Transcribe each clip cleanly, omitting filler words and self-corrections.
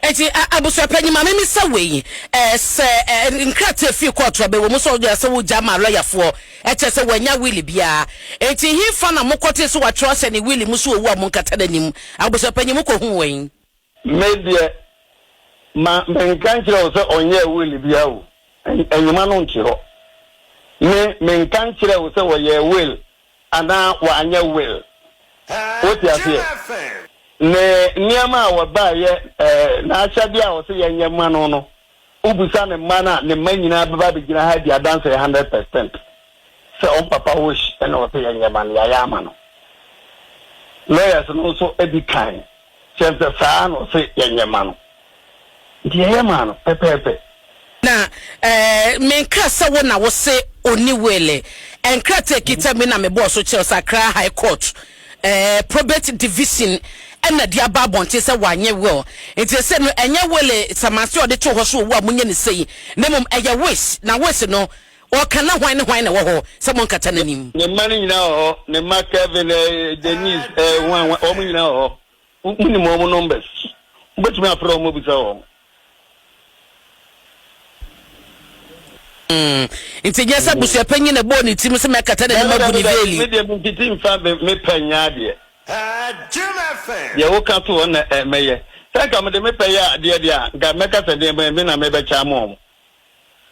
Enti abusuapanyin ma memmisa wei, sɛ nkrataa fii kɔɔto aba, ɛwɔ mu sɛ ɔyɛ sɛ wogya maa lɔyafoɔ, ɛkyerɛ sɛ wannya wili biara. Enti hefa na mokɔtee sɛ wɔatwerɛ ahyɛ ne wili mu sɛ owu a monkata n'anim? Abusuapanyin, mokɔhuu wei? Me deɛ, ma menka nkyerɛ wo sɛ ɔnyɛɛ will biara o, nwoma no nte hɔ. Me, menka nkyerɛ wo sɛ ɔyɛɛ will anaa wanyɛ will. Wote aseɛ? Ne nneɛma a wɔbaeɛ, ɛɛ, n'ahyɛdeɛ a ɔse yɛnyɛ mma no no, wobisa ne mma no a, ne mma nyinaa bɛba abɛgyina ha adi adanseɛ 100% sɛ wɔn papa wish na ɔse yɛnyɛ ma no, yɛayɛ ama no. Lawyers no nso di kan kyerɛ sɛ saa na ɔse yɛnyɛ ma no. Nti yɛyɛ maa no pɛpɛɛpɛ. Na eh, menkaa sɛ wo na wose onni will. Nkrataa ekita mi na mebɔɔ so kyerɛw sɛ Accra High Court eh, Probate Division na de aba abɔnten sɛ wanyɛ will. Nti sese no ɛnyɛ will samanse a ɔde too hɔ sɛ owu a monyɛ no sei, na mmom ɛyɛ wish, na wish no ɔka na hwan ne hwan na ɛwɔ hɔ sɛ monkata n'anim. Ne mma no nyinaa wɔ hɔ, ne mma Kevin, eh, Denise, eh, hwan, hwan, wɔn nyinaa wɔ hɔ. Wonim wɔn numbers. Wobɛtumi afrɛ wɔn abisa wɔn. Mm. Nti nyɛ sɛ abusuapanyin na ɛbɔɔ ne tirim sɛ mɛkata n'anim agu ne veeli. Me deɛ mfiti mfa me pɛ nyɛ adeɛ. Deɛ woka to hɔ na mɛyɛ. Sɛ nka mede me pɛ yɛ adeɛ deɛ a, nka mɛka sɛ deɛ me na mebɛkyɛ ama wɔn.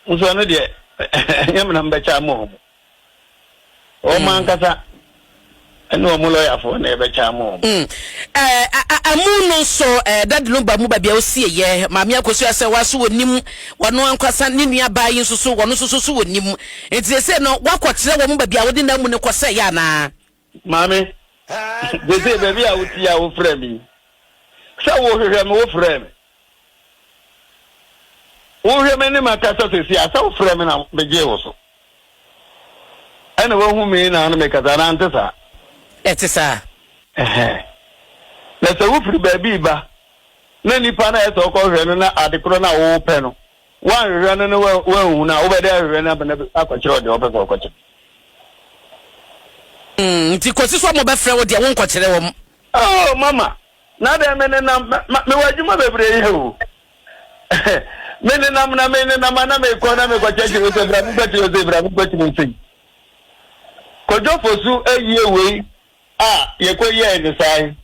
Nso ɛno deɛ ɛnyɛ me na mebɛkyɛ ama wɔn. Wɔn ankasa ne wɔn lɔyafoɔ na ɛbɛkyɛ ama wɔn. Mm. Eh, amu no nso, eh, dade no ba mu baabi a osieɛ. Maame Akosua sɛ waso wɔnim, wɔno ankasa ne nua baa yi nso so, wɔno nso so so wɔnim. Nti sese no, wakɔkyerɛ wɔn baabi a wode n'amu no kɔsɛeɛ anaa? Maame, sese baabi a wote a wofrɛ me yi, sɛ wohwehwɛ me wofrɛ me. Wohwɛ me ne makasa sese a, sɛ wofrɛ me na megyee wo so. Ɛna wahu me na ne mekasa anaa nte saa? Ɛte saa. Ɛhɛn. Na sɛ wofiri baabi reba na nipa no a ɛsɛ ɔkɔhwehwɛ no na ade korɔ no a wopɛ no, woanhwehwɛ no na woanhu no a, wobɛdɛ ahwehwɛ no ama no akɔkyerɛ wo deɛ ɔpɛ sɛ ɔkɔkyerɛ. Mm, nti kɔsi so a wɔbɛfrɛ wo deɛ wonkɔkyerɛ wɔn. Oh, mama, na dɛn menenam, mewɔ adwuma bebree yɛ o. Menenam na menenam a na mekɔ na mekɔkyerɛkyerɛ wo sɛ bra menkɔkyerɛ wo sɛ bra menkɔkyerɛ wo sɛ. Kwadwo Fosu ayie wei a yɛkɔ yɛɛ no saa yi,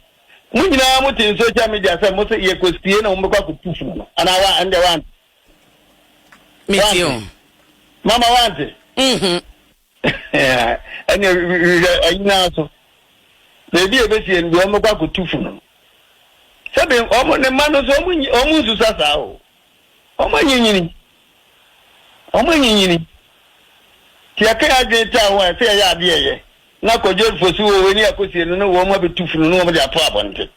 mo nyinaa mo te social media sɛ mo se yɛkɔ sie na wɔn bɛkɔ akɔtu funu no anaa wa ɛndeɛ wante? Metie o. Mama wante? Mhm. Ɛnneɛ hwehwɛ ayi naa so. Baabi a ɛbɛsie no deɛ wɔn bɛkɔ akɔtu funu no. Sɛbi wɔn ne mma no nso wɔn wɔn nsusa saa o. Wɔn anyinyini. Wɔn anyinyini. Ti yɛka yɛn adwene taa ho a ɛsɛ yɛyɛ adeɛ yɛ. Na Kwadwo Fosu wɔ wei ne akɔsie no ne wɔn abɛtu funu ne wɔn de ato abɔnten.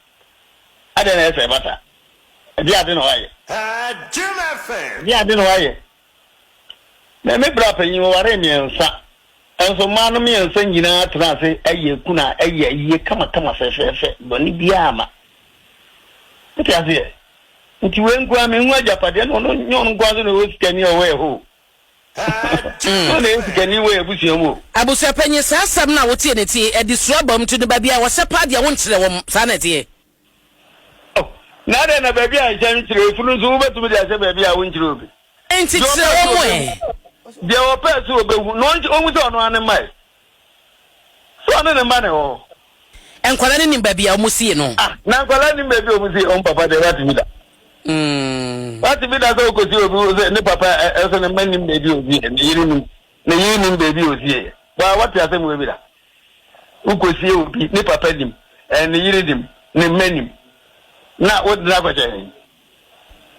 Adɛn na ɛsɛ ɛba saa? Ɛdeɛ ade na wayɛ. Ɛdeɛ ade na wayɛ. Na me bra panyin wɔwaree mmiɛnsa. Nso mmaa no mmiɛnsa nyinaa tena ase yɛ kunu a ɛyɛ ayie kamakama fɛfɛɛfɛ, bɔne biara mma. Wote aseɛ? Nti wei nko ara menhu agyapadeɛ na ɔno nyɛ ɔno nko ara nso na ɔyɛ sikani a ɔwɔ ɛhɔ o. Ɔno na ɛyɛ sikani wɔ yɛn abusua mu o. Abusua panyin, saa asɛm no a woteɛ no ti, ɛde suro aba mu nti no baabi a wɔhyɛ paa deɛ wonkyerɛ wɔn, saa na ɛteɛ? Oh, na adɛn na baabi a nhyɛ nkyerɛ efunu nso wobɛtumi de ahyɛ baabi a wonkyerɛ obi? Enti kyerɛ wɔn ɛ. Deɛ ɔpɛɛ sɛ ɔbɛhu no, ɔnhu sɛ ɔno ara ne mma ɛ. Sɛ ɔne ne mma na ɛwɔ hɔ. Nkwadaa no nim baabi a wɔsie no. Ah, na nkwadaa nim baabi a wɔsie wɔn papa deɛ, woate bi da? Woate bi da sɛ wokɔsie obi sɛ ne papa ɛ, sɛ ne mma nim baabi a ɔsie, ne yere nim, ne yere nim baabi a ɔsie. Waa, woate asɛm wei bi da? Wokɔsie obi, ne papa nim, ɛɛ, ne yere nim, ne mma nim, na wode no akɔhyɛ he?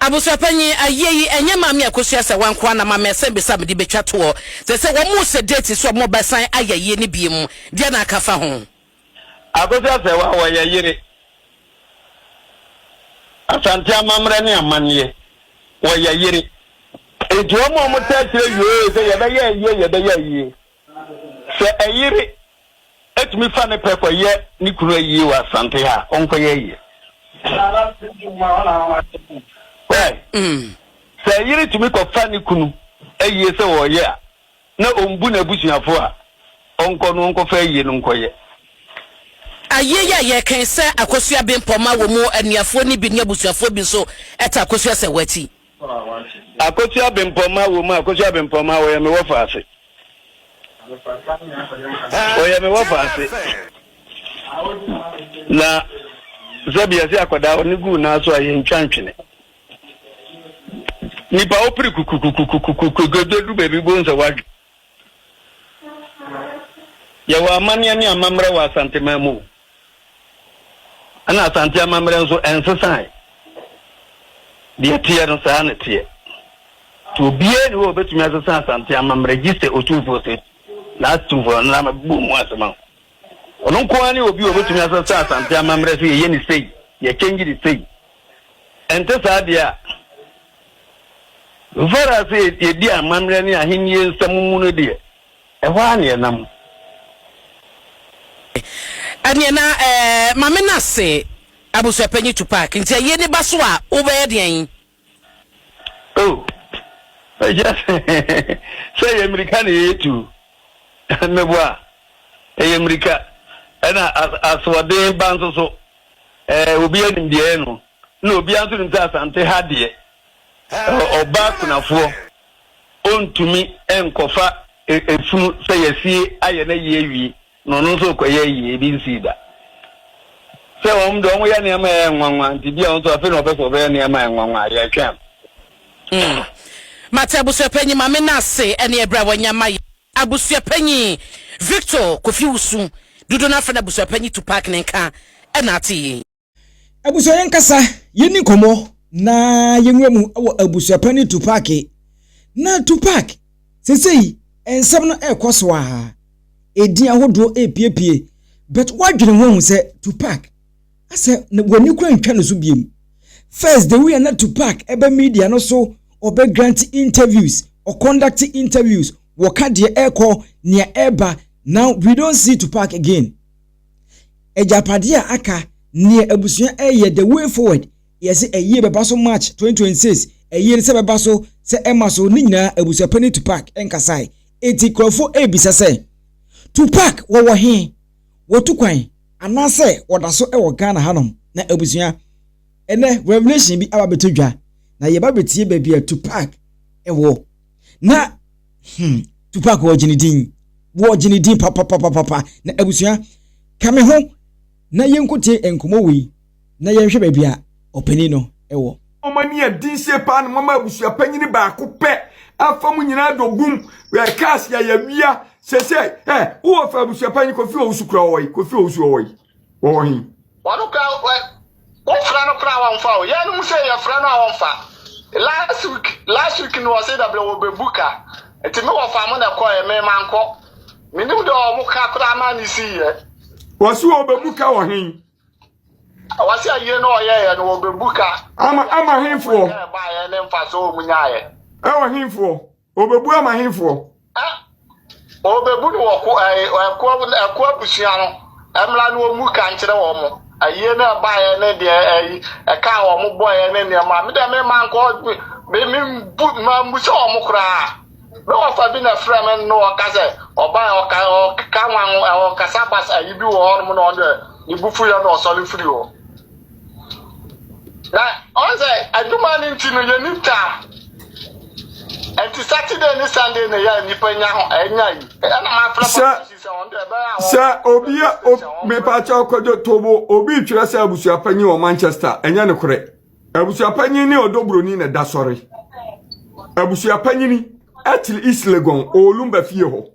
Abusuapanyin, ayie yi ɛnyɛ Maame Akosua Sɛwa nkoa na Maame Asɛmbisa a mede bɛtwa toɔ. Sɛ sɛ wɔn rehyɛ date so a wɔn bɛsan ayɛ ayie no biom, deɛ na aka fa ho? Akosua Sɛwa wɔyɛ yere. Asante amammerɛ ne amanneɛ, wɔyɛ yere. Enti wɔn a wɔtaa kyerɛ yoo sɛ yɛbɛyɛ ayie, yɛbɛyɛ ayie. Sɛ ɛyere tumi fa ne pɛ kɔyɛ ne kunu ayie wɔ Asante ha a, ɔnkɔyɛ ayie. Why? Sɛ ɛyere tumi kɔfa ne kunu ayie sɛ ɔreyɛ a, na ɔmbu n'abusuafo a, ɔnkɔ no ɔnkɔfa ayie no nkɔyɛ. Ayie yi a yɛreka yi, sɛ Akosua Bempɔma wɔ mu, anuafoɔ no bi ne abusuafoɔ bi nso ta Akosua Sɛwaa akyi. Akosua Bempɔma wɔ mu, Akosua Bempɔma, ɔyɛ me wɔfaase. Ɔyɛ me wɔfaase. Na sɛbi yɛse akwadaa ɔne gu nan so a yɛntwa ntwene. Nipa wopere kukukukukukuku du baabi bohu sɛ wadwe. Yɛwɔ amanneɛ ne amammerɛ wɔ Asanteman mu. Ɛna Asante amammerɛ nso ɛnsesae. Deɛ ɛteɛ no saa na ɛteɛ. Nti obiara ni hɔ a obetumi asesa Asante amammerɛ gye sɛ Otumfoɔ sɛ n'atumfoɔ no na mabɔ mu asɛm a. Ɔno nko ara ne obi a obetumi asesa Asante amammerɛ sɛ yɛyɛ ne sei, yɛkyɛngye ne sei. Ɛnte saa deɛ a, Mfɛre a sɛ yɛdi amammerɛ ne ahennie nsɛm mu no deɛ, ɛhɔ ara na yɛnam. Ɛneɛ na eh, ma me no ase Abusuapanyin Tupac, nti ayie no ba so a wobɛyɛ deɛn? Oh, ɛkyɛ sɛ ɛyɛ mmirika na yɛretu, meboa, ɛyɛ mmirika, ɛna asoɔden ba nso so, eh, obiara nim deɛ ɛyɛ no, na obiara nso nim sɛ Asante ha deɛ, Ɔbaa kunafoɔ ɔntumi nkɔfa efunu sɛ yɛasie ayɛ no ayie awie na ɔno nso rekɔyɛ ayie, ebi nsii da. Sɛ wɔn deɛ wɔyɛ nneɛma a ɛyɛ nwanwa nti bi a wɔn nso afei na wɔpɛ sɛ wɔbɛyɛ nneɛma a ɛyɛ nwanwa a yɛretwɛn. Mm. Mate abusuapanyin ma me na ase ɛne ɛberɛ a wanya ma yɛ. Abusuapanyin Victor Kofi Wusu, dodoɔ no afrɛ no abusuapanyin Tupac ne nka ɛna ate yi. Abusua yɛnkasa, yɛnni nkɔmmɔ na yɛnwura mu wɔ abusua panin Tupac. Na Tupac, sesei nsɛm no ɛrekɔ so a, edin ahodoɔ ɛrepiepie, but woadwene ho ahu sɛ Tupac, asɛ w'ani kura ntwa ne so biem. First, the way a na Tupac ɛbɛ media no so, ɔbɛ grant interviews, ɔconduct interviews, wɔka deɛ ɛrekɔ, nea ɛreba, now we don't see Tupac again. Agyapadeɛ a aka, neɛ abusua ɛyɛ, the way forward, yɛse ayie bɛba so March 2026, ayie no sɛ bɛba so, sɛ ɛma so, ne nyinaa abusua panin Tupac nkasae. Enti nkurɔfoɔ ɛrebisa sɛ, Tupac wɔwɔ he? Watu kwan anaasɛ ɔda so wɔ Ghana hanom? Na abusua, ɛnɛ revelation bi aba abɛtɔ dwa, na yɛba bɛtie baabi a Tupac wɔ. Na hmm, Tupac wɔgye ne din, wɔgye ne din papapapapa. Na abusua, ka me ho na yɛnkɔtie nkɔmmɔ wei na yɛnhwɛ baabi a ɔpanin no wɔ. Wɔn ani yɛ den sie paa na wɔama abusua panyini baako pɛ afa mu nyinaa dɔ gum ɛ cars yɛ yɛ wia sese ɛ wowɔ fa abusua panyin kofi owusu kura wɔwɔ yi kofi owusu wɔwɔ yi wɔwɔ he. Wɔn kura ɛ wofrɛ no koraa wɔmfa o yɛn mu sɛ yɛfrɛ no a wɔmfa last week last week no wɔse dabrɛ wɔbɛbu ka nti me wɔfa mo na ɛkɔɛ me mankɔ menim deɛ wɔn ka koraa ma ne sii yɛ. Wɔse wɔbɛbu ka wɔ he. Wɔse ayie no ɔyɛeɛ no wɔbɛbu ka. Ama ama henfoɔ. Ɛbaeɛ ne mfasoɔ wɔn nyaeɛ. Ɛwɔ henfoɔ. Obebu ama henfoɔ? Ɛ obebu no wɔ ko ɛ ɛko ɛko abusua no ɛmla no wɔn mu ka nkyerɛ wɔn mo ayie no ɛbaeɛ ne deɛ ɛyi ɛka a wɔn bɔeɛ ne nneɛma me deɛ me ma nkɔ me me bu ma mbu sɛ wɔn koraa me wɔfa bi na ɛfrɛ me no ɔka sɛ ɔbaeɛ ɔka ɔka nwan ɔkasa bas ayi bi wɔ hɔnom na ɔno deɛ ne bu fu yɛ na ɔsɔre firi hɔ. Na ɔn sɛ adwuma no nti no yɛnni time. Nti Saturday ne Sunday na yɛ nnipa nya ho ɛnya yi. Ɛna mafrɛ sɛ sɛ ɔn deɛ ɛbɛyɛ a sɛ obi a mepakyɛ kwadwo tobo obi twerɛ sɛ abusuapanyin wɔ Manchester ɛnyɛ no korɛ abusuapanyin ne ɔdɔ buroni na ɛda sɔre abusuapanyin ɛkyere East Legon Olumba fie hɔ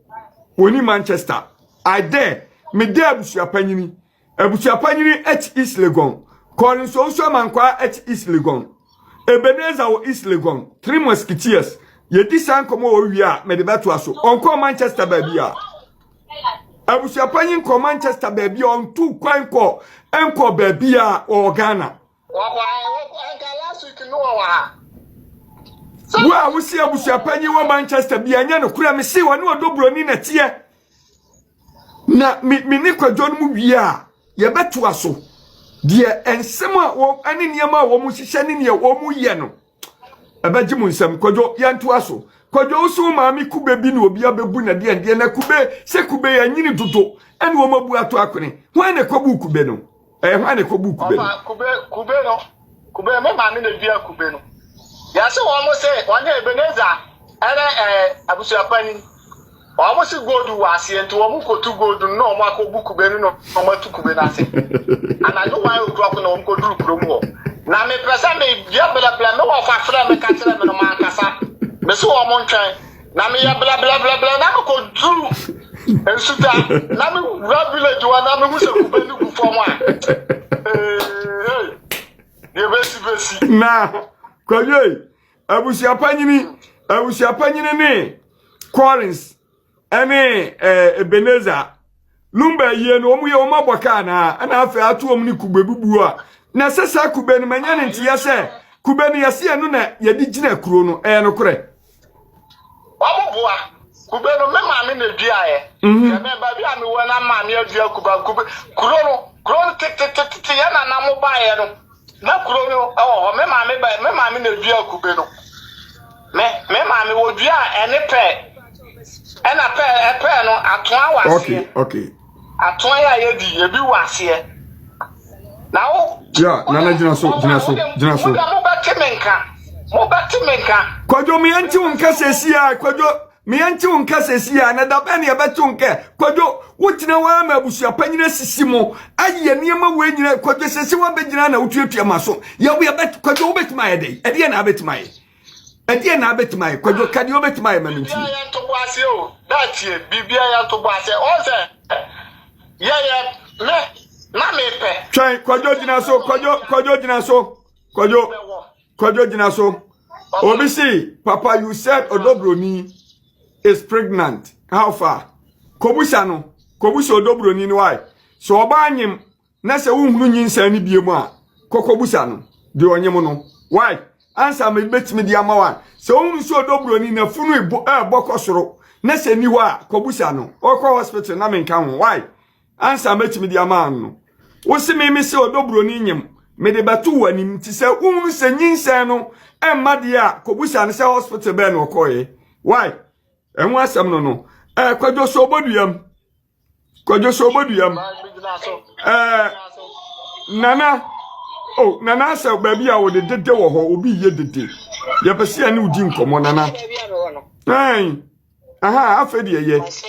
wɔni Manchester I dare me dare abusuapanyin Abusuapanyin at East Legon, Collins Owusu Amankwaa at East Legon, Ebenezer wɔ East Legon, Three Musketeers. Yɛdi saa nkɔmmɔ wɔ wie a, mede bɛtoa so. Ɔnkɔɔ Manchester baabi a. Abusuapanyin kɔ Manchester baabi a ɔntu kwan kɔ nkɔ baabi a ɔwɔ Ghana. Wo a wosi abusuapanyin wɔ Manchester bi ɛnyɛ no kora mese wɔne ɔdɔ buroni na teɛ. Na me me ne kwadwo no mu wie a yɛbɛtoa so. Deɛ nsɛm a wɔn ne nneɛma a wɔn hyehyɛ ne nea wɔn yɛ no. Ɛbɛgye mo nsam. Kwadwo, yɛntoa so. Kwadwo, wo so wo maame kube bi na obi abɛbu na deɛ deɛ na kube sɛ kube yɛ anyini dodo ɛna wɔn abu ato akone. Hwan na ɛkɔbu kube no? Ɛyɛ hwan na ɛkɔbu kube no? Ɔfa kube kube no kube me maame na edua kube no. Yɛse wɔn se wɔne Ebenezer ɛne ɛɛ abusuapanin. Wɔn se gold wɔ aseɛ nti wɔn kɔtu gold no na wɔn akɔbu kube no na wɔn atu kube no ase. Anadwo one o'clock na wɔn kɔduru kurom hɔ. Na mepɛ sɛ meyɛ blɛblɛ me wɔfa frɛ me ka kyerɛ me no mankasa. Mese wɔn ntwɛn. Na meyɛ blɛblɛblɛblɛ na mekɔduru nsuta na mewura village hɔ na mehu sɛ kube no gu fam a. Ee, deɛ bɛsi bɛsi. Na kwadwo abusuapanyini abusuapanyini ne Collins ɛne ɛɛ Ebenezer Lumba yie no wɔn yɛ wɔn abɔ kaa na ɛna afei ato wɔn ne kube bubuo a na sɛ saa kube no manya ne nteɛ sɛ kube no yɛsi ɛno na yɛde gyina kuro no ɛyɛ no korɛ. Wɔn boa kube no me maame na eduaeɛ. Mhm. Sɛ me baabi a mewɔ na maame adua kube kube kuro no kuro no tetetete yɛn nana mo baeɛ no. Na kuro no wɔ hɔ. Me maame ba me maame na edua kube no. Me me maame wɔdua ɛne pɛɛ. Ɛna pɛɛ ɛpɛɛ no atoa wɔ aseɛ. Okay okay. Atoa yɛ a yɛdi ebi wɔ aseɛ. Na wo. Yeah, nana gyina so gyina so gyina so. Mo deɛ mo bɛte me nka. Mo bɛte me nka. Kwadwo me yɛnte wo nka sɛsi a kwadwo. Meɛnte wo nka sɛsi a, na da bɛn na yɛbɛte wo nka? Kwadwo, wotena hɔ ara ma abusua panyin asisi mo ayɛ nneɛma wei nyinaa. Kwadwo, sɛsi woabɛgyina na wotuatua ma so. Yɛ yɛbɛ Kwadwo, wobɛtumi ayɛ dɛn? Ɛdeɛ na abɛtumi ayɛ? Ɛdeɛ na abɛtumi ayɛ? Kwadwo, ka deɛ wobɛtumi ayɛ ma me ntie. Biribiara yɛ ntobo aseɛ o, datie, biribiara yɛ ntobo aseɛ. Wɔn sɛ yɛyɛ me na mepɛ. Twɛn, Kwadwo gyina so, Kwadwo, Kwadwo gyina so, Kwadwo. Kwadwo gyina so. Obi si, Papa you said Odobroni is pregnant. How far? Kobusa no. Kobusa Odobroni no why? So ɔba anyim na sɛ wohunu nyinsɛn no bie mu a, kɔkɔbusa no. Deɛ ɔnyim no. Why? Ansa ma ebetumi de ama wa. Sɛ wohunu sɛ Odobroni na funu ɛbɔ kɔ soro na sɛ ni hɔ a, kɔbusa no. Ɔkɔ hospital na menka ho. Why? Ansa mɛtumi de ama no. Wo se me me se ɔdɔ buroni nyem. Mede bɛto w'anim nti sɛ wohunu sɛ nyinsɛn no ɛmma deɛ a kɔbusa no sɛ hospital bɛn na ɔkɔɔyɛ. Why? Ɛho asɛm no no. Ɛɛ kwadwo so ɔbɔduam. Kwadwo so ɔbɔduam. Ɛɛ nana oh nana asɛ baabi a wɔde dede wɔ hɔ obi yɛ dede. Yɛpɛ sɛ yɛne wodi nkɔmmɔ nana. Ɛn. Aha, afei deɛ yɛ.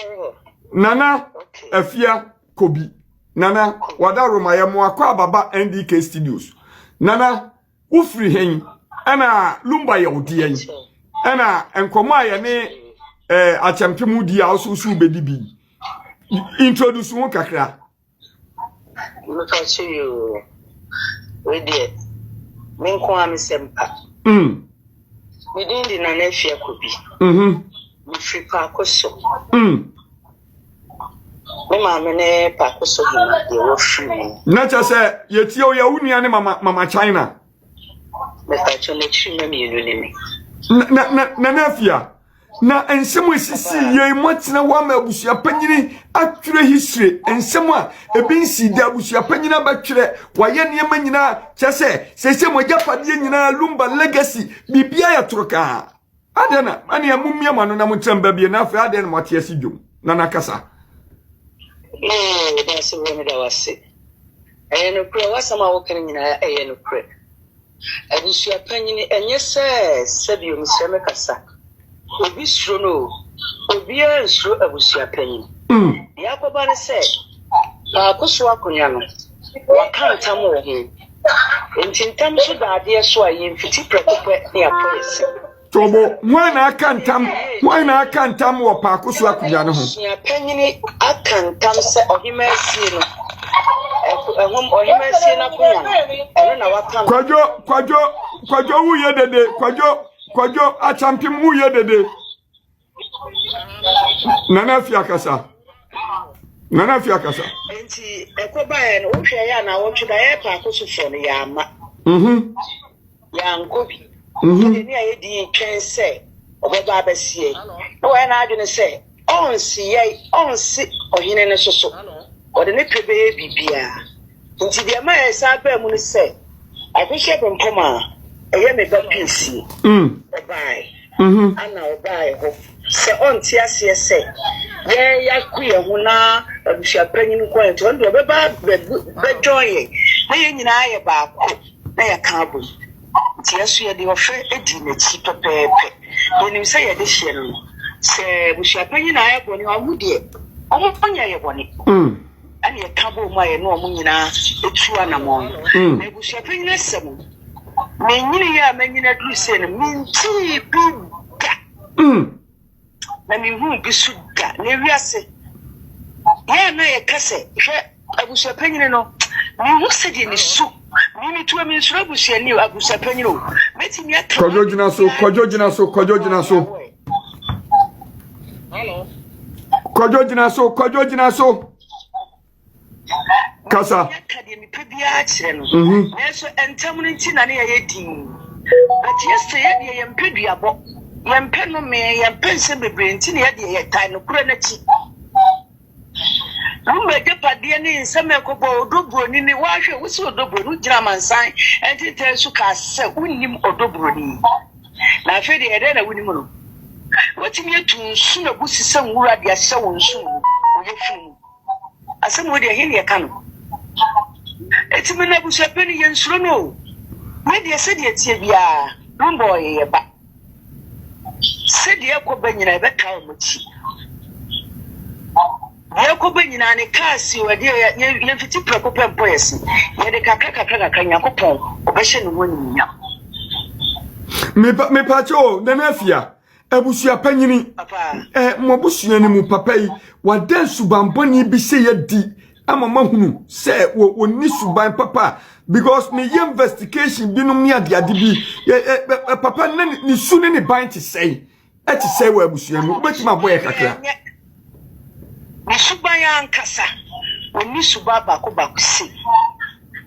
Nana Afia Kobi. Nana, wada Roma yɛ mo akɔ ababa NDK Studios. Nana, wofiri hɛn ɛna Lumba yɛ wo deɛ yi. Ɛna nkɔmɔ a yɛne eh, akyɛmpem di a woso so wobɛdi bi. Introduce ho kakra. Mepa kyɛw yi oo, wei deɛ me nko ara me sɛm pa. Mm. Me din de Nana Afia Kobi. Mm-hmm. Mefiri Paako so. Mm. Me maame ne Paako so hema deɛ wafiri mu. Na kyɛ sɛ yɛtie wo yɛ wo nua ne mama, mama China. Mepa kyɛw n'akyiri mma mmienu ne me. Na, na, Nana Afia. Na nsɛm a esisi yei moatena hɔ ama abusua panyini atwerɛ history nsɛm a ebi nsi da abusua panyini abɛtwerɛ wayɛ nneɛma nyinaa kyerɛ sɛ sɛsɛ mo agyapadeɛ nyinaa lumba legacy biribiara yɛ toro kaa adɛn na ɛnea mommia mo ano na montena mba bie na afei adɛn na moate ase dwom na nakasa Ee, daase wura meda wase. Ɛyɛ nokorɛ, w'asɛm a woka no nyinaa ɛyɛ nokorɛ. Abusua panyin, ɛnyɛ sɛ sɛbio mesrɛ me kasa. Obi suro no o, obiara nsuro abusua panyin. Deɛ akɔba ne sɛ, paako so akonnwa no, wɔaka ntam wɔ ho. Enti ntam so da adeɛ so a, yɛmfiti prɛko pɛ na yɛapɔ yɛn se. Tobo, hwan na aka ntam? Hwan na aka ntam wɔ paako so akonnwa no ho? Abusua panyin aka ntam sɛ ɔhemmaa sie no, ɛhom ɔhemmaa sie no akonnwa no, ɛno na waka ntam. Kwadwo, kwadwo, kwadwo wuyɛ dede, kwadwo, kwadwo akyampem wuyɛ dede. Nana afi akasa. Nana afi akasa. Nti ɛkɔ baeɛ no wohwɛ yɛ a na wɔtwe da yɛ paako sofoɔ no yɛama. Mhm. Yɛankɔ bi. Mhm. Ɛne a yɛdi twɛn sɛ ɔbɛba abɛseɛ. Na wɔyɛ n'adwene sɛ ɔnse yɛn, ɔnse ɔhene no soso. Ɔde ne pɛ bɛyɛ biribiara. Nti deɛ ɛma yɛsan baa mu no sɛ Akosua Bempɔm a ɛyɛ me ba piesie. Mm. Ɔbae. Ana ɔbae hɔ sɛ ɔnte aseɛ sɛ yɛn yɛako yɛn ho na abusua panyin nko ara nti ɔno deɛ ɔbɛba bɛjoin yɛn na yɛn nyinaa yɛ baako na yɛaka abom. Nti yɛn nso yɛde ɔfɛ dii n'akyi pɛpɛɛpɛ. Yɛnim sɛ yɛde hyeɛ no no, sɛ abusua panyin na ayɛ bɔne a, wɔn deɛ wɔnyɛ yɛ bɔne. Ɛna yɛka bɔɔ mu a yɛne wɔn nyinaa tu anamɔn no. Na abusua panyin asɛm no, Menyiniiɛ a manyini aduru sei no, mentee bi da. Na menhuu bi so da. Na ewiase, yɛn a na yɛka sɛ, hwɛ, abusuapanyini no, mehu sɛdeɛ ne su. Me metua mensuro abusuani o, abusuapanyini o. Mɛtumi aka Kwadwo gyina so, Kwadwo gyina so, Kwadwo gyina so. Kwadwo gyina so, Kwadwo gyina so. Kasa. Ka deɛ mepɛ biara kyerɛ no. Nanso ntam no nti na ne yɛyɛ dinn. But yɛsɛ yɛ deɛ yɛmpɛ duabɔ, yɛmpɛ nnome, yɛmpɛ nsɛm bebree nti na yɛ deɛ yɛtae nokorɛ no akyi. Woma agyapadeɛ ne nsɛm a ɛkɔbɔ ɔdɔ buroni ne woahwɛ wosi ɔdɔ buroni wogyina amansan ntentan so kaa sɛ wonnim ɔdɔ buroni. Na afei deɛ ɛdɛn na wonim no? Wotumi atu nsu na bu sisa nwura de ahyɛ wo nsono mu, wo yafunu mu. Asɛm wei deɛ, ɛhe na yɛka no? Enti me na abusuapanin, yɛnsuro no o. Yɛ deɛ sɛdeɛ ɛteɛ biara, Lumba ɔyɛ yɛ ba. Sɛdeɛ ɛkɔ ba nyinaa, yɛbɛtaa wɔn akyi. Deɛ ɛkɔ ba nyinaa, ne kaa si o, ɛdeɛ yɛmfiti prɛko pɛ mpɔ yɛ se. Yɛde kakra kakra kakra, Nyankopɔn ɔbɛhyɛ ne ho animuonyam. Mepa kyɛ o, Nana Afia. Abusua panyini, eh, mo abusua no mu papa yi, wada suban bɔne bi sɛ yɛdi ama mahunu sɛ wɔnni suban papa because meyɛ investigation binom ne adeade bi eh, papa ne ne su ne ne ban te sɛn ɛte sɛ wɔ abusua mu wobɛtumi abɔ yɛ kakra. Ne suban ankasa, ɔnni suban baako baako sei.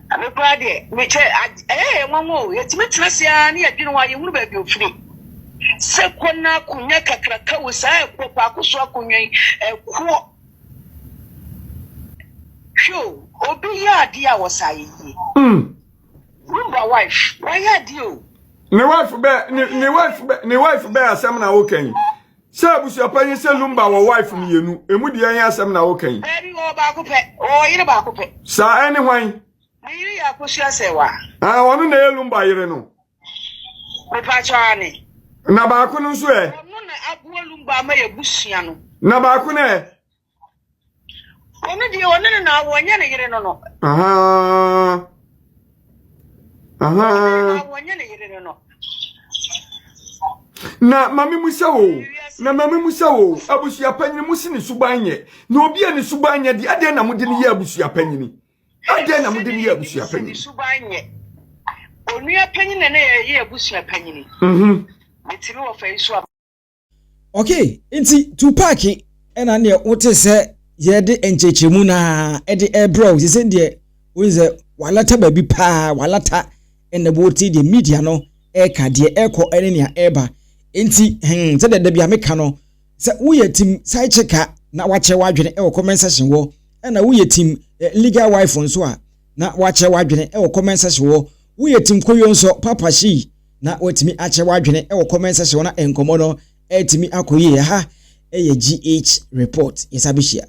Na me koraa deɛ, mekyɛ ɛyɛ yɛn nwanwa o, yɛtumi tena ase ara ne yɛdwene ho a yɛhunu baabi ofiri. Sɛ kɔ na akonnwa kakraka wo saa ɛkoɔ paako so akonnwa yi ɛkoɔ. Hwɛ o, obi yɛ adeɛ a wɔsa ayɛ yie. Rumba wife, wayɛ adeɛ o. Ne wife bɛ ne ne wife bɛ ne wife bɛ asɛm na woka yi. Sɛ abusuapanyin sɛ Lumba wɔ wife mmienu, emu deɛ ɛyɛ asɛm na woka yi. Daabi, ɔwɔ baako pɛ, ɔwɔ yere baako pɛ. Saa ɛne hwan? Ne yere yɛ Akosua Sɛwa. Ah, ɔno na ɛyɛ Lumba yere no. Mepakyɛ ane. Na baako no nso ɛ? Ɔno na aboa Lumba ama yɛ busua no. Na baako no ɛ? Ɔno deɛ ɔne no na awo, ɔnyɛ ne yere no no. Aha. Aha. Ɔnyɛ ne yere no no. Na mame musa o, na mame musa o, abusua panyini mo si ne suban nyɛ. Na obi a ne suban nyɛ deɛ, adɛn na mode no yɛ abusua panyini? Adɛn na mode no yɛ abusua panyini? Ne suban nyɛ. Onua panyin na na yɛyɛ abusua panyini. Mhm. Metumi wɔ fa yi so a. Okay, nti Tupac ɛna neɛ wote sɛ yɛde nkyerɛkyerɛmu na ɛde ɛbrɛ wo sɛ deɛ wohu sɛ walata baabi paa walata ɛna wote deɛ media no ɛka deɛ ɛkɔ ɛne nea ɛba nti hmm sɛdeɛ da bi a meka no sɛ woyɛ team side checker na wakyerɛ w'adwene ɛwɔ comment section wɔ ɛna woyɛ team eh, legal wife nso a na wakyerɛ w'adwene ɛwɔ comment section wɔ woyɛ team koyo nso papa shii na watumi akyerɛ w'adwene wɔ comment section hɔ na nkɔmmɔ no atumi akɔ yie. Ɛha yɛ GH report. Yɛsa bɛhyia.